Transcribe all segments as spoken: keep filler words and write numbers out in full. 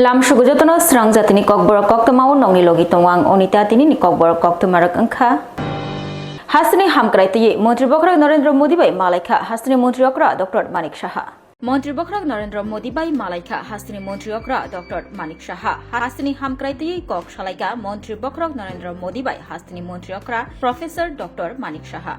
Lam sugu jotono srang jatini kokborok koktwmao nongni logi tongo ang Onita. Tinini kokborok koktwmarok wngkha: Hasteni hamkrai twiwi Montri Bokhorok Narendra Modi bai malaikha. Hasteni Montri okra Doctor Manik Saha. Montri Bokhorok Narendra Modi bai malaikha hasteni Montri okra Doctor Manik Saha. Hasteni hamkrai twiwi kok salaikha Montri Bokhorok Narendra Modi bai hasteni Montri okra Professor Doctor Manik Saha.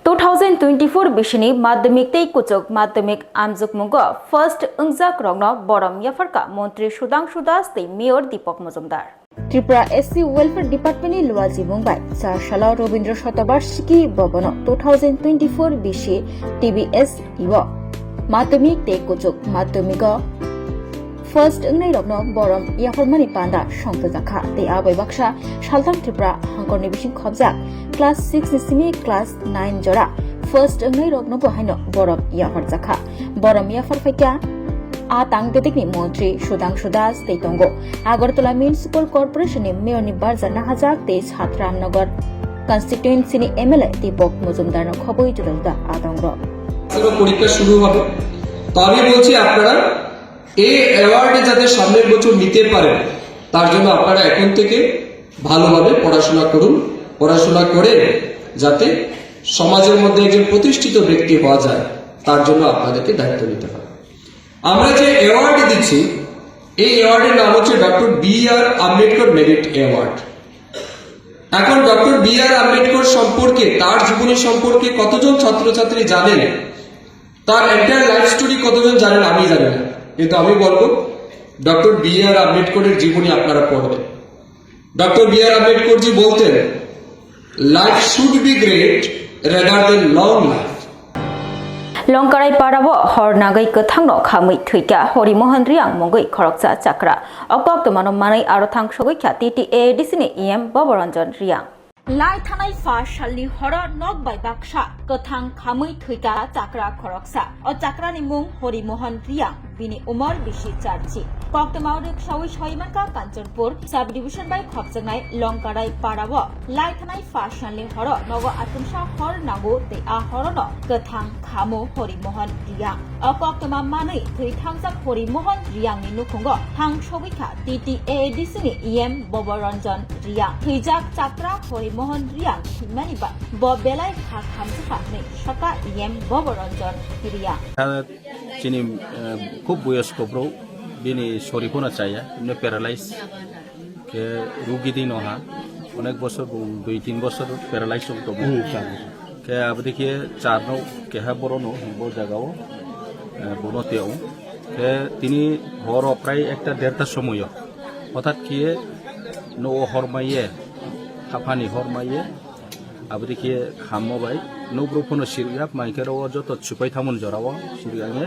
Two thousand twenty-four bisini madhyamik tei kuchuk madhyamik amjokmungo first wngjak rokno borom yapharkha Montri Sudhangshu Das tei Mayor Deepak Majumdar. Tripura S C Welfare Department ni luajimung bai char salo Robindra Shatobarshiki Bhavan o two thousand twenty-four bisi T B S I o madhyamik tei kuchuk madhyamik o first wngnai rokno borom yapharmani panda songthojakha tei abai baksa salthang Tripura hangkorni bising khobjak class six ni simi class nine jora first wngnai rokno bo haino borom yapharjakha. Borom yaphar phaikha a tang bedekni montri Sudhangshu Das tei tongo. Agartala Municipal Corporation ni Mayor ni barja nahajak tei Satramnagar constituency ni M L A Deepak Majumdar no khobwi juda juda adong rok. পরীক্ষা শুরু হবে। তো আমি বলছি আপনারা এই অ্যাওয়ার্ডে যাতে সামনের বছর নিতে পারেন, তার জন্য আপনারা এখন থেকে ভালোভাবে পড়াশোনা করুন। পড়াশোনা করে যাতে সমাজের মধ্যে একজন প্রতিষ্ঠিত ব্যক্তি হওয়া যায়, তার জন্য আপনাদেরকে দায়িত্ব নিতে হবে। আমরা যে অ্যাওয়ার্ড দিচ্ছি, এই অ্যাওয়ার্ডের নাম হচ্ছে ডক্টর বি আর আম্বেদকর মেরিট অ্যাওয়ার্ড। এখন ডক্টর বি আর আম্বেদকর সম্পর্কে, তার জীবনী সম্পর্কে কতজন ছাত্রছাত্রী জানেন, তার এন্টায়ার লাইফ স্টোরি কতজন জানেন, আমি জানি না, কিন্তু আমি বলবো ডক্টর বি আর আম্বেদকরের জীবনী আপনারা পড়বেন। ডক্টর বি আর আম্বেদকরজি বলতেন, "Life should be great rather than long life." Longkarai parao hor nagwi kwthangno khamwi thwikha Hori Mohan Riang mungwi khoroksa chakra. O koktwmano manwi aro thang sogwikha T T A A D C ni E M Boboranjan Riang. Lai thanai pha salni horo nok bai baksa kwthang khamwi thwikha chakra khoroksa. O chakrani mung Hori Mohan Riang, bini umor bisi charchi. Koktwmao rwksawi soi mankha Kanchanpur sub division bai khopjaknai Longkarai parao lai thanai pha salni horo nogo atumsa hor nango tei a horono kwthang khamo Hori Mohan Riang. O koktwma manwi thwi thangjak Hori Mohan Riangni nukhungo thang sogwikha T T A A D C ni E M Boboranjan Riang. Thwijak chakra Hori Mohan Riang thwimani bai bo belai kha khamjakha hwnwi sakha E M Boboranjan Riang. Chini, eh, khub boyosko bro, bini sori phano chaya, bini paralyze. Khe rugi di no ha, onek bosor, bo dui tin bosor paralyze wng tongo. Hmm, char bosor. Khe aboni khe charno keha borono bo jagao, eh, bono teo. Khe tini horo prai ekta derta somoyo. Hothat khe no hormaiye, haphani hormaiye, Aboni khe khammo bai nukbruk phano sirya, mankhe oro joto chupai thamon jorao sirya nge,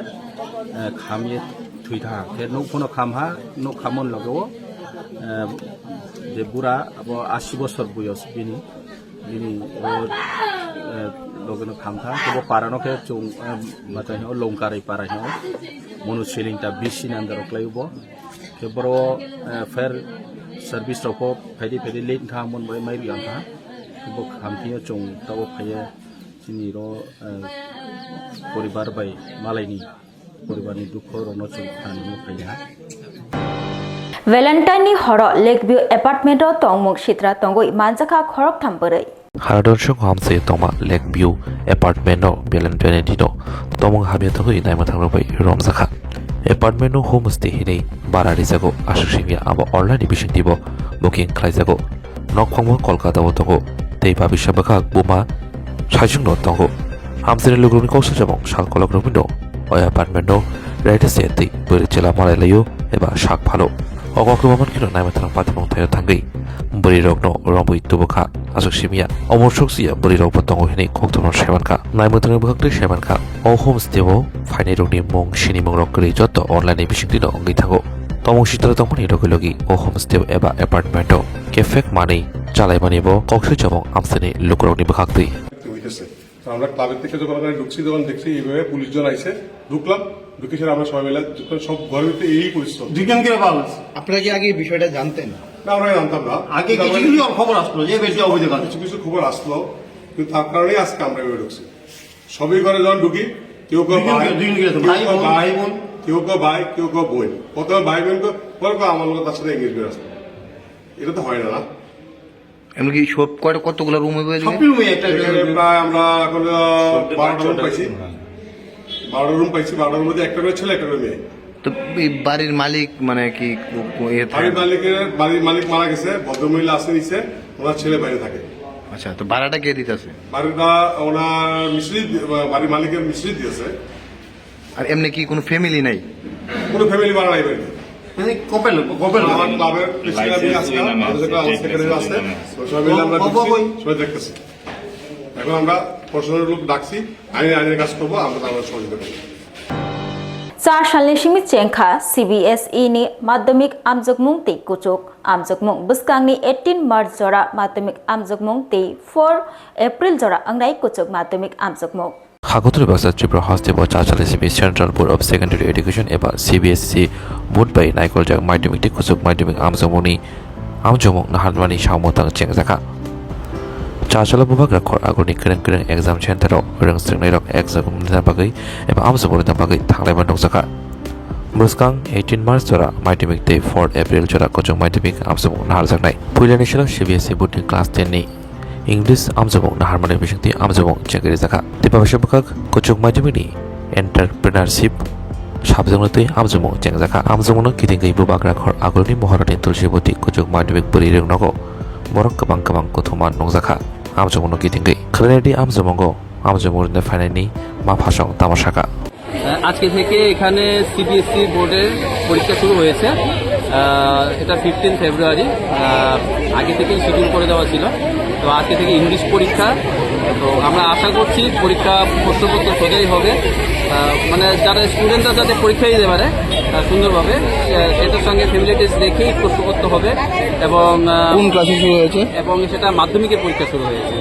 eh, khamye thwi tha. Khe nuk phano kham ha, nuk khamon loge o, eh, je bura abo asi bosor buyos bini, bini o, eh, loge no kham tha. Khe bo para no khe chung, eh, matai o Longkarai para hino, mono siling ta bisi nandaro klai bo. Khe boro, eh, fire service rok pho phaidi phaidi late wngkha, mon bai mai rwya wngkha. Bo khamthiyo chwng tabuk phaiya chini ro, eh, poribar bai malaini poribarni dukho rokno chwng khanani phaiya. Valentine ni horo Lakeview apartment o tongmung sitra tongwi manjakha khoroktham bwrwi. Haradon song hamse tongma Lakeview apartment no Valentine ni dino tomung hamya tongwi naima thangrok bai romjakha. Apartment no homestay hinwi bara rijago, aswk singya abo online ni bisingtwi bo booking khlaijago. Nok phangbo Kolkata o tongo tei babisa bwkhak buma saichung no tongo. Hamsini lukurokni kok sajabong sal kolok rokni no o apartment no raida se twi bwrwi chwla malai laio eba sak phalo. O kok rwmani kheno naima thang pathimung thaio thangwi bwrwi rokno romwi tubukha. Aswk simiya omo sukchiya bwrwi rokbo tongo hinwi kokthumno saimankha. Naimwthangni bwkhaktwi saimankha, o homestay o phainairokni mung sinimung rok kwrwi joto online ni bisingtwino wngwi thango. Tomung sitra tongmani logi logi o homestay o eba apartment o kefek manwi chalaimani bo koksui chamung amchaini lukurokni bwkhaktwi. হইতেছে। তো আমরা ক্লাবের থেকে যখন ওখানে ঢুকছি, তখন দেখছি এইভাবে পুলিশজন আইছে, ঢুকলাম, ঢুকে সেটা আমরা সবাই মিলে যখন সব ঘরের ভিতরে এই পরিস্থিতি। দুইজন করে পাওয়া গেছে। আপনারা কি আগে এই বিষয়টা জানতেন? না, আমরা জানতাম না। আগে কিন্তু কিছু আমরা কিছু খবর আসলো যে বেশি অভিযোগ আছে। কিছু কিছু খবর আসলো, কিন্তু তার কারণেই আজকে আমরা এভাবে ঢুকছি। সবই ঘরে যখন ঢুকি, কেউ কেউ দুইজন ভাই, করে, দুইজন করে আছে। কেউ ভাই কেউ বোন। ভাই বোন, কেউ কেউ ভাই, কেউ কেউ বোন। প্রথমে ভাই বোন কেউ, পরে কেউ আমার লোক তার সাথে এঙ্গেজ করে আসলো। এটা তো হয় না, না? এমনকি সব কয়টা, কতগুলো রুম হইব এদিকে? সব রুমে একটা একটা এখানে করে। প্রায় আমরা এখন, আহ, বারোটা রুম পাইছি। বারোটা রুম পাইছি, বারোটার মধ্যে একটা করে ছেলে, একটা করে মেয়ে। তো এই বাড়ির মালিক মানে কি কো-, কো-, ইয়ে থাকে? বাড়ির মালিকের, বাড়ির মালিক মারা গেছে, ভদ্রমহিলা আছে নিচে, ওনার ছেলে বাইরে থাকে। আচ্ছা, তো ভাড়াটা কে দিতেছে? বাড়িটা ওনার মিস্ত্রি দি-, বাড়ির মালিকের মিস্ত্রি দিয়েছে। আর এমনি কি কোনো ফ্যামিলি নাই? কোনো ফ্যামিলি ভাড়া নাই বাড়িতে। মানে কাপল, কাপল। আমার ক্লাবের প্রেসিডেন্ট আমি আছি, আমাদের একটা আমার সেক্রেটারি আছে। ওই সবাই মিলে আমরা ঢুকছি, সবাই দেখতেছি। এখন আমরা প্রশাসনের লোক ডাকছি, আইন, আইনের কাজ করবো, আমরা তারপরে সহযোগিতা করবো। Char salni simi chengkha C B S E ni madhyamik amjokmung tei kuchuk amjokmung. Bwskangni eighteen March jora madhyamik amjokmung tei four April jora wngnai kuchuk madhyamik amjokmung. Hakotor baksa Tripura hasteo Char salni simi Central Board of Secondary Education eba C B S E board bai naikoljak madhyamik tei kuchuk madhyamik amjokmungni amjokmung naharmani samung tang chengjakha. Char salo bubagra khor agurni kereng kereng exam center o rwng swrwngnairok exam rwna bagwi eba amjokmung rwna bagwi thanglaima nukjakha. Bwskang eighteen March jora madhyamik tei four April jora kuchuk madhyamik amjokmung naharjaknai. Puilani salo C B S E board ni class ten ni English amjokmung naharmani bisingtwi amjokmung chengkhe rijakha. Tei babasa bwkhak kuchuk madhyamik ni entrepreneurship subject no twi amjokmung chengjakha. Amjokmung no kitingwi bubagra khor agulni Maharani Tulsibati kuchuk madhyamik bwrwi rwng nogo borok kwbang kwbang kuthuma nukjakha. Amjokmung no kitingwi khwlainai di amjokmungo amjokmung rwna phainaini ma phasong tamo sakha. আহ, আজকে থেকে এখানে সিবিএসই বোর্ডের পরীক্ষা শুরু হয়েছে। আহ, এটা ফিফটিন ফেব্রুয়ারি। আহ, আগে থেকেই শিডিউল করে দেওয়া ছিল। তো আজকে থেকে ইংলিশ পরীক্ষা। তো আমরা আশা করছি পরীক্ষা প্রশ্নপত্র সোজাই হবে। আহ, মানে যারা স্টুডেন্টরা যাতে পরীক্ষা দিতে পারে, আহ, সুন্দরভাবে। আহ, এটার সঙ্গে ফেমিলিটিস দেখেই প্রশ্নপত্র হবে এবং, আহ, কোন ক্লাসে শুরু হয়েছে? এবং সেটা মাধ্যমিকের পরীক্ষা শুরু হয়েছে।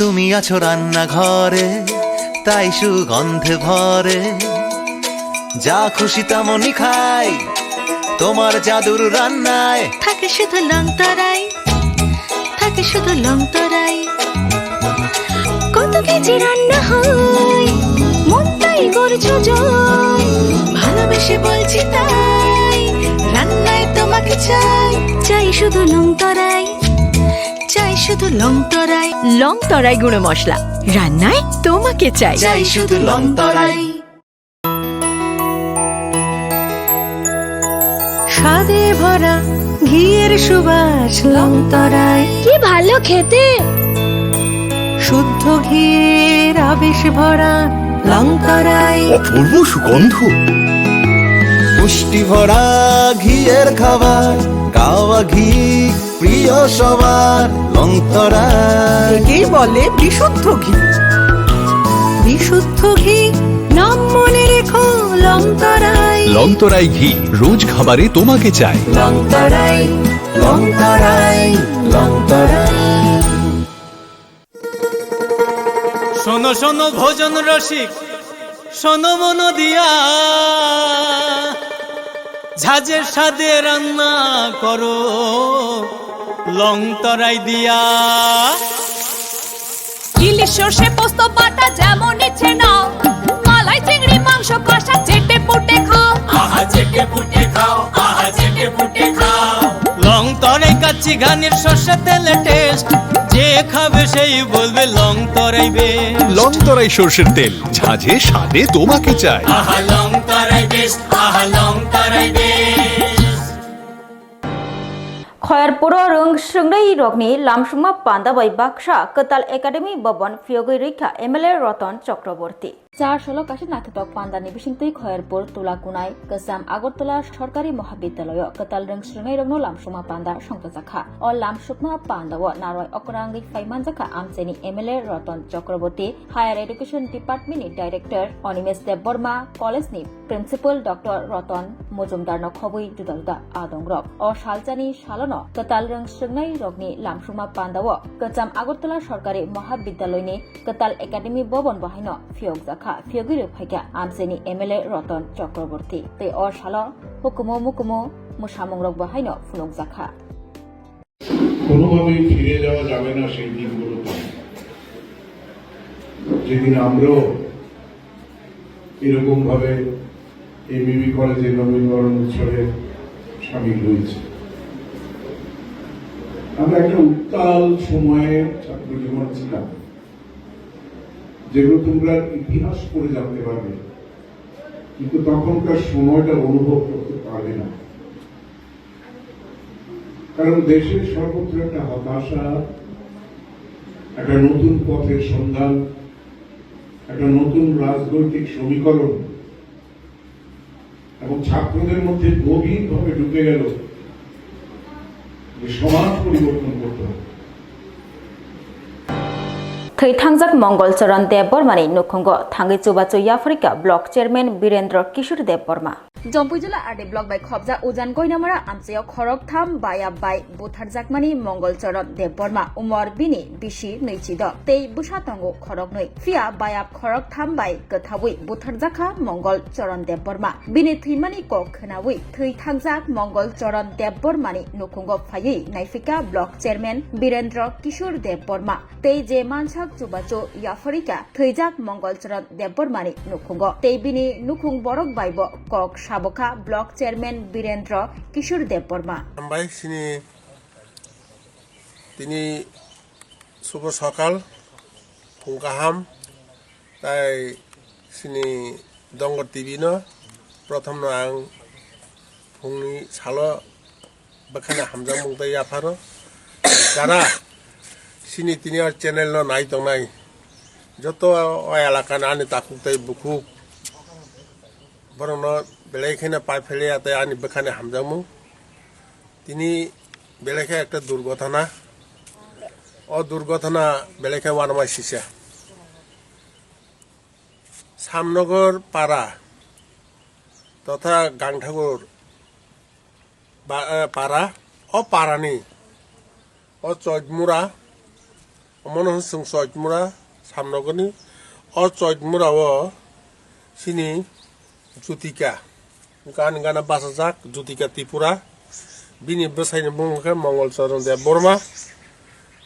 তুমি আছো রান্নাঘরে, তাই সুগন্ধে ভরে। যা খুশি তেমনই খাই, তোমার জাদুর রান্নায়। থাকে শুধু লং তরাই, থাকে শুধু লং তরাই। কত কেজি রান্না হয়, মনটাই করছো জয়। ভালোবেসে বলছি তাই, রান্নায় তোমাকে চাই। চাই শুধু লং তরাই, চাই শুধু লং তরাই। লং তরাই গুঁড়ো মশলা, রান্নায় তোমাকে চাই। চাই শুধু লং তরাই। স্বাদে ভরা ঘিয়ের সুবাস লং তরাই। কি ভালো খেতে! শুদ্ধ ঘিয়ের আবেশ ভরা লং তরাই। অপূর্ব সুগন্ধ। পুষ্টি ভরা ঘিয়ের খাবার, গাওয়া ঘি প্রিয় সবার, লং তরাই। একেই বলে বিশুদ্ধ ঘি। বিশুদ্ধ ঘি, নাম মনে রেখো, লং তরাই। লং তরাই ঘি, রোজ খাবারে তোমাকে চাই। লং তরাই, লং তরাই, লং তরাই। শোনো শোনো ভোজন রসিক, শোনো মন দিয়া, ঝাঁঝের স্বাদে রান্না করো লং তরাই দিয়া। ইলিশ সর্ষে পোস্ত বাটা যেমন ইচ্ছে নাও, মালাই চিংড়ি মাংস কষা চেটে পুটে খাও। আহা চেটে পুটে খাও, আহা চেটে পুটে খাও। লং তরাই কাচ্চি ঘানির সর্ষে তেলে টেস্ট, যে খাবে সেই বলবে লং তরাই বেশ। লং তরাই সর্ষের তেল, ঝাঁঝে স্বাদে তোমাকে চাই। আহা লং তরাই বেশ, আহা লং তরাই বেশ। Khoyarpuro rwng swrwngnai rokni lamsukma panda bai baksa Kwtal Academy Bhavan phiyogwi rwikha M L A Ratan Chakraborty. Char salo kaisa naithotok pandani bisingtwi Khoyarpur Tulakunai Kwcham Agartala Sorkari Mahabidyaloyo kwtal rwng swrwngnai rokno lamsukma panda songchajakha. O lamsukma pandao narwai okrangwi phai manjakha amchaini M L A Ratan Chakraborty, Higher Education Department ni Director Animesh Debbarma, college ni Principal Doctor Ratan Mojumdar no khobwi juda juda adong rok. O salchani salono kwtal rwng swrwngnai rokni lamsukma pandao Kwcham Agartala Sorkari Mahabidyaloyni Kwtal Academy Bhavan bo haino phiyokjakha, phiyogwi rwphaikha amchaini M L A Ratan Chakraborty. Tei o salo hukumu mukumu mwsamung rok bo haino phunukjakha. কোনোভাবেই ফিরে যাওয়া যাবে না সেই দিনগুলোতে, যেদিন আমরাও এরকম ভাবে এমবিবি কলেজের নবীনবরণ উৎসবে সামিল হয়েছি। আমরা একটা উত্তাল সময়ে ছাত্র জীবন ছিলাম, যেগুলো তোমরা ইতিহাস পড়ে জানতে পারবে, কিন্তু তখনকার সময়টা অনুভব করতে পারবে না। কারণ দেশের সর্বত্র একটা হতাশা, একটা নতুন পথের সন্ধান, একটা নতুন রাজনৈতিক সমীকরণ এবং ছাত্রদের মধ্যে গভীরভাবে ঢুকে গেল যে সমাজ পরিবর্তন করতে হবে। Thwi thangjak Mongol Charan Debbarmani nukhungo thangwi chubachu yapharikha Block Chairman Birendra Kishore Debbarma. Jompui jila R D block bai khobjak Ujan Goinamara amchaio khorok tham bayap bai butharjakmani Mongol Charan Debbarma, umor bini bisi nwichi do tei bwsa tongo khoroknwi. Phiya bayap khorok tham bai kwthaui butharjakha Mongol Charan Debbarma. Bini thwimani kok khwnaui thwi thangjak Mongol Charan Debbarmani nukhungo phaiwi naiphikha Block Chairman Birendra Kishore Debbarma. Tei je mansak chubachu yapharikha thwijak Mongol Charan Debbarmani nukhungo. Tei bini nukhung borok bai bo kok sabokha Block Chairman Birendra Kishore Debbarma. Hambai sini tini subo sokal phung kaham tai sini Dongor T V no prothom no ang phungni salo bwkhani hamjakmung tei yapharo. Jara sini tini o channel no nai tongnai joto o elaka ni ani takhuk tei bukhuk borok no belai kheno pai phele ya tei ani bwkhani hamjakmung. Tini belai khe ekta durgothana, o durgothana belai khe uanama sisa. Samnogor para totha Gangthakur ba-, eh, para, o parani, o Choitmura, Omono hwn chwng Choitmura samnogoni. O Choitmura o chini Jutika, gani gana bachajak Jutika Tripura. Bini bwsaini bumung khe Mongol Charan Debbarma.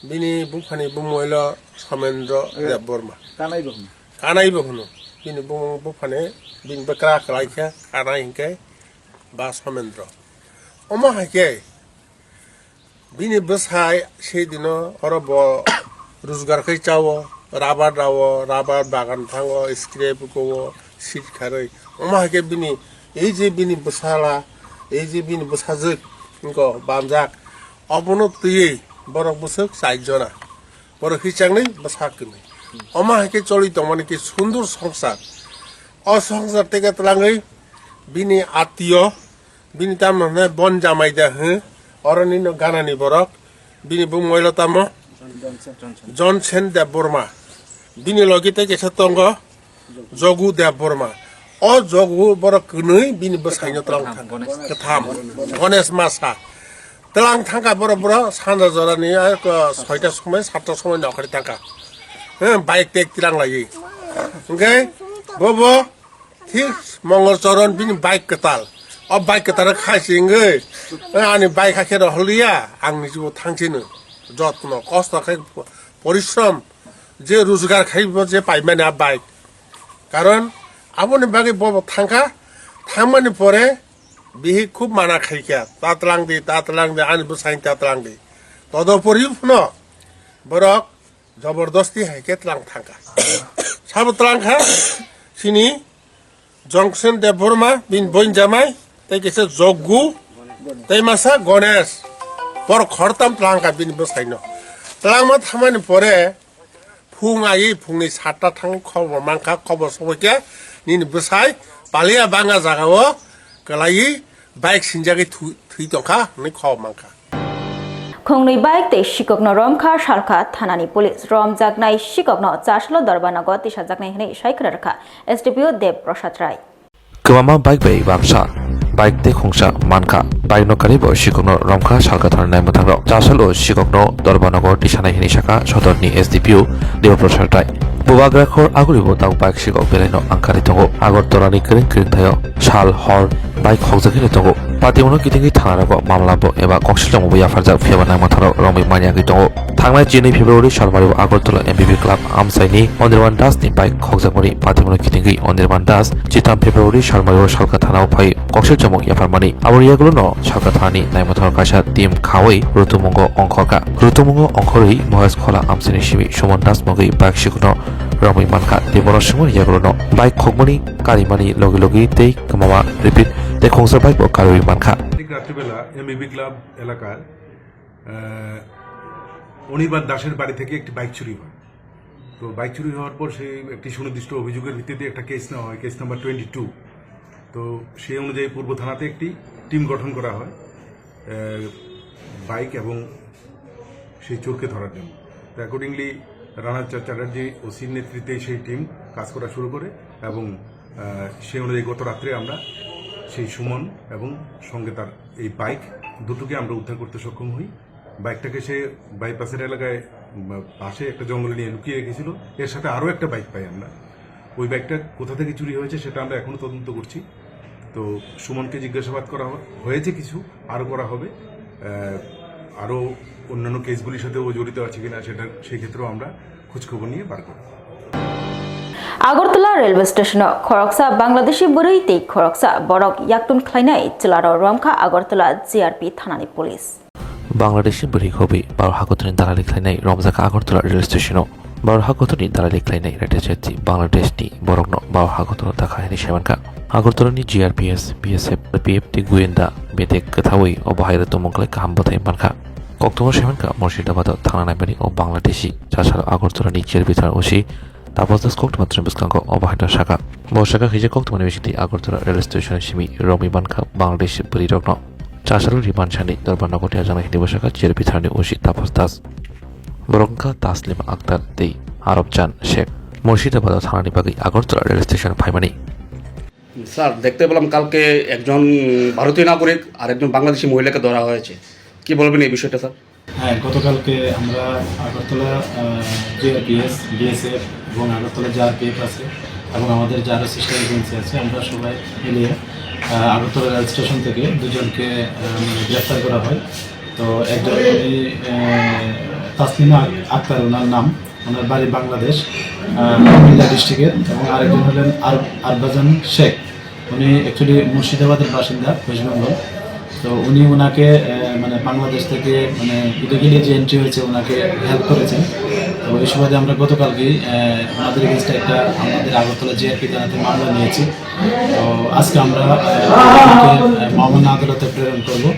Bini buphani bumung hwilo Somendra Debbarma. Kanai bo hwno. Kanai bo hwno. Bini bumung buphani, bini bwkra kwlai khe Kanai hinkhe ba Somendra. Omo hai khe bini bwsai sedino oro bo rojgar khai chao, rabar rao, rabar bagan thango, scrap ko, sit kharwi. Omo hai khe bini, ei je bini bwsala, ei je bini bwsajwk, wngkha banjak, obono twiwi borok bwswk char jona. Borok hichangni bwsak kwnwi. Omo hai khe choli tongmani khe sundur songsar. O songsar teke twlangwi bini atiyo, bini tamno hwnwi bon jamai da hwn, oroni no ganani borok, bini bumung hwilo tamo Jonsen Debbarma. Bini logi tei kaisa tongo Jogu Debbarma. O Jogu borok kwnwi bini bwsaino twlang thang. Kwtham. Ganesh Masa. Twlang thangkha borok, borok sanja jorani, ah, ko soita somoi, satta somoi nokhorwi thangkha. He, bike tek twlang laiwi. Hwnkhe bobo thik Mongol Charan bini bike kwtal. O bike kwtal khai se wngwi, eh, ani bike hakhe rohorliya, ang ni jibo thangchino. Jotno kosto khai porishrom je rojgar khaibo je paimani a bike. Karon aboni bagwi bobo thangkha, thangmani pore bihi khub mana khaikha, "Ta twlang di, ta twlang di, ani bwsaini ta twlang di." Todopori phano borok jobordosti hai khe twlang thangkha. Sabo twlang kha, chini Jonsen Debbarma, bini boin jamai, tei kaisa Joggu, tei masa Ganesh. Borok khortam twlang kha bini bwsaino. Twlangma thamani pore, phung ai phungni satta thang khobor mankha, khobor soboikhe nini bwsai paliya banga jagao kwlaiwi bike sinjagwi thu-, thwi tongkha hwnwi khobor mankha. Khongnwi bike tei sikokno romkha salkha thanani police. Romjaknai sikokno Chasalo Dorbanago tisajaknai hwnwi sai khwna rwkha S D P O Dev Prasad Rai. Kwbangma bike bai baksa, bike tei khungsa mankha. Bike no karwi bo sikokno romkha salkha thanani naimwthangrok. Chasalo sikokno Dorbanago tisanai hwnwi sakha sodorni S D P O Dev Prasad Rai. Bubagra khor aguribo tabuk bike sikok belaino angkarwi tongo. Agartala ni kwrwng kwrwng thaio sal hor bike khokjagwi no tongo. Patimano kitingwi thana rogo mamla bo eba koksil rokbo yapharjak phiya ba nangma tharo romwi manya wngwi tongo. Thangnai chini February salmari o Agartala M B B Club amchaini Anirban Das ni bike khokjakmani patimano kitingwi Anirban Das chitham February salmari o Salka thana o phai koksil chomok yapharmani. Aboni yagulo no Salka thani naima tharo kaisa team khawi rutumungo ongkhorkha. Rutumungo ongkhorwi Mohes Khola amchaini simi Suman Das mugwi bike sikuno romwi mankha tei bono swngmani yagulo no bike khokmani karimani logi logi tei kwmama repeat tei khungsa bike bo karwi mankha. ঠিক রাত্রিবেলা এমবিবি ক্লাব এলাকার আহ, অনির্বাণ দাসের বাড়ি থেকে একটি বাইক চুরি হয়। তো বাইক চুরি হওয়ার পর সেই একটি সুনির্দিষ্ট অভিযোগের ভিত্তিতে একটা কেস নেওয়া হয়, কেস নাম্বার টোয়েন্টি টু। তো সেই অনুযায়ী পূর্ব থানাতে একটি টিম গঠন করা হয় আহ, বাইক এবং সেই চোরকে ধরার জন্য। তো অ্যাকর্ডিংলি রানা চা- চ্যাটার্জি ওসির নেতৃত্বে সেই টিম কাজ করা শুরু করে এবং আহ, সেই অনুযায়ী গত রাত্রে আমরা সেই সুমন এবং সঙ্গে তার এই বাইক দুটোকে আমরা উদ্ধার করতে সক্ষম হই। বাইকটাকে সে বাইপাসের এলাকায়, উম, পাশে একটা জঙ্গলে নিয়ে লুকিয়ে রেখেছিল। এর সাথে আরও একটা বাইক পাই আমরা। ওই বাইকটা কোথা থেকে চুরি হয়েছে সেটা আমরা এখনও তদন্ত করছি। তো সুমনকে জিজ্ঞাসাবাদ করা হ- হয়েছে কিছু, আরও করা হবে। আহ, আরও অন্যান্য কেসগুলির সাথে ও জড়িত আছে কিনা সেটা, সেই ক্ষেত্রেও আমরা খোঁজখবর নিয়ে বার করব। Agartala railway station-o khoroksa Bangladeshi bwrwi tei khoroksa borok yaktun khlainai chwlarok romkha Agartala G R P thanani police. Bangladeshi bwrwi hobi Bharat hakotorni dalali khlainai romjakha Agartala railway station-o. Bharat hakotorni dalali khlainai raida jati Bangladeshni borokno Bharat hakotorno dakha hwnwi saimankha. Agartalani G R P S, B S F, R P F tei goyenda bedek kwthaui o bahai rwtongmung khlai kaham bwthai mankha. Koktwma saimankha Murshidabado thangna naimani o Bangladeshi. Chasalo Agartalani G R P thana O C Tapas Das koktwma twini bwskango o bahaino sakha. Bo sakha, hijak koktwmani bisingtwi Agartala rail station simi romwi mankha Bangladeshi bwrwirokno. Chasalo remand sani Dorbar nogo tiyajaknai hwnwi bo sakha G R P thanani O C Tapas Das. Borok wngkha Taslima Akhtar tei Arab Chan Sheikh. Murshidabado thanani bagwi Agartala rail station phaimani. Sir, দেখতে পেলাম কালকে একজন ভারতীয় নাগরিক আর একজন বাংলাদেশি মহিলাকে ধরা হয়েছে। কি বলবেন এই বিষয়টা, স্যার? হ্যাঁ, গতকালকে আমরা আগরতলা, আহ, জিআরপিএস, বিএসএফ এবং আগরতলা জিআরপিএফ আছে এবং আমাদের যে আরও সিস্টার এজেন্সি আছে, আমরা সবাই মিলিয়ে, আহ, আগরতলা রেল স্টেশন থেকে দুজনকে, আহ, মানে গ্রেফতার করা হয়। তো একজন উনি, আহ, তাসলিমা আক-, আক্তার ওনার নাম, ওনার বাড়ি বাংলাদেশ, আহ, কুমিল্লা ডিস্ট্রিক্টের, এবং আরেকজন হলেন আর-, আরবাজান শেখ। উনি অ্যাকচুয়ালি মুর্শিদাবাদের বাসিন্দা, ওয়েস্ট বেঙ্গল। তো উনি ওনাকে, আহ, মানে বাংলাদেশ থেকে মানে ইলিগালি যে এন্ট্রি হয়েছে ওনাকে হেল্প করেছেন। তো ওই সুবাদে আমরা গতকালকেই, আহ, ওনাদের এগেনস্টে একটা আমাদের আগরতলা জিআরপি থানাতে মামলা নিয়েছি। তো আজকে আমরা, আহ, ওনাকে, আহ, মহামান্য আদালতে প্রেরণ করব।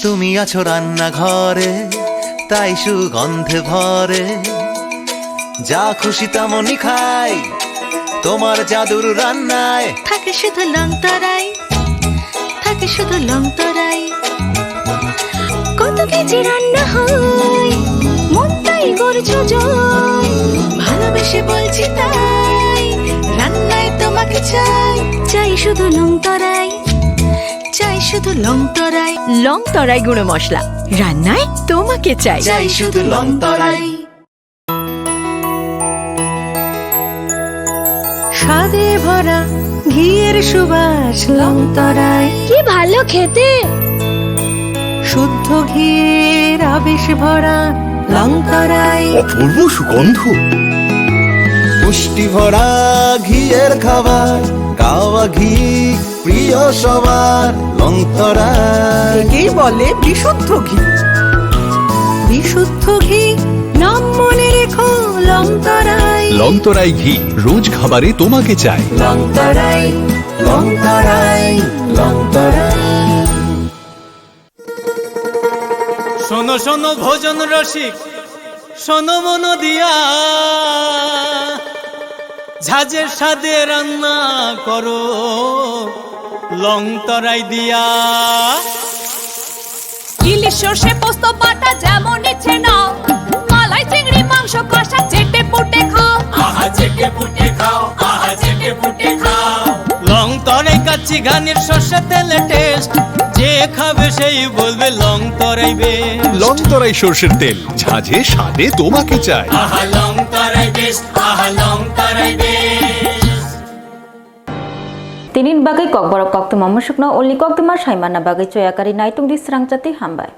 তুমি আছো রান্নাঘরে, তাই সুগন্ধে ভরে। যা খুশি তেমনই খাই, তোমার জাদুর রান্নায়। থাকে শুধু লং তরাই, থাকে শুধু লং তরাই। কত কেজি রান্না হয়, মনটাই করছো জয়। ভালোবেসে বলছি তাই, রান্নায় তোমাকে চাই। চাই শুধু লং তরাই, চাই শুধু লং তরাই। লং তরাই গুঁড়ো মশলা, রান্নায় তোমাকে চাই। চাই শুধু লং তরাই। স্বাদে ভরা ঘিয়ের সুবাস লং তরাই। কি ভালো খেতে। শুদ্ধ ঘিয়ের আবেশ ভরা লং তরাই। অপূর্ব সুগন্ধ। পুষ্টি ভরা ঘিয়ের খাবার, গাওয়া ঘি প্রিয় সবার লং তরাই। একেই বলে বিশুদ্ধ ঘি। বিশুদ্ধ ঘি, নাম মনে রেখো লং তরাই। লং তরাই ঘি, রোজ খাবারে তোমাকে চাই। লং তরাই, লং তরাই, লং তরাই। শোনো শোনো ভোজন রসিক, শোনো মন দিয়া। ঝাঁঝে স্বাদে রান্না করো লং তরাই দিয়া। ইলিশ সর্ষে পোস্ত বাটা যেমন ইচ্ছে নাও, মালাই চিংড়ি মাংস কষা চেটে পুটে খাও। আহা চেটে পুটে খাও, আহা চেটে পুটে খাও। লং তরাই কাচ্চি ঘানির সর্ষে তেলে টেস্ট, যে খাবে সেই বলবে লং তরাই বেস্ট। লং তরাই সর্ষের তেল, ঝাঁঝে স্বাদে তোমাকে চাই। আহা লং তরাই বেস্ট, আহা লং তরাই best. Tinin bagwi kokborok koktwma musukno ulni koktwma saimanna bagwi choyakari naitung di srangchati hambai.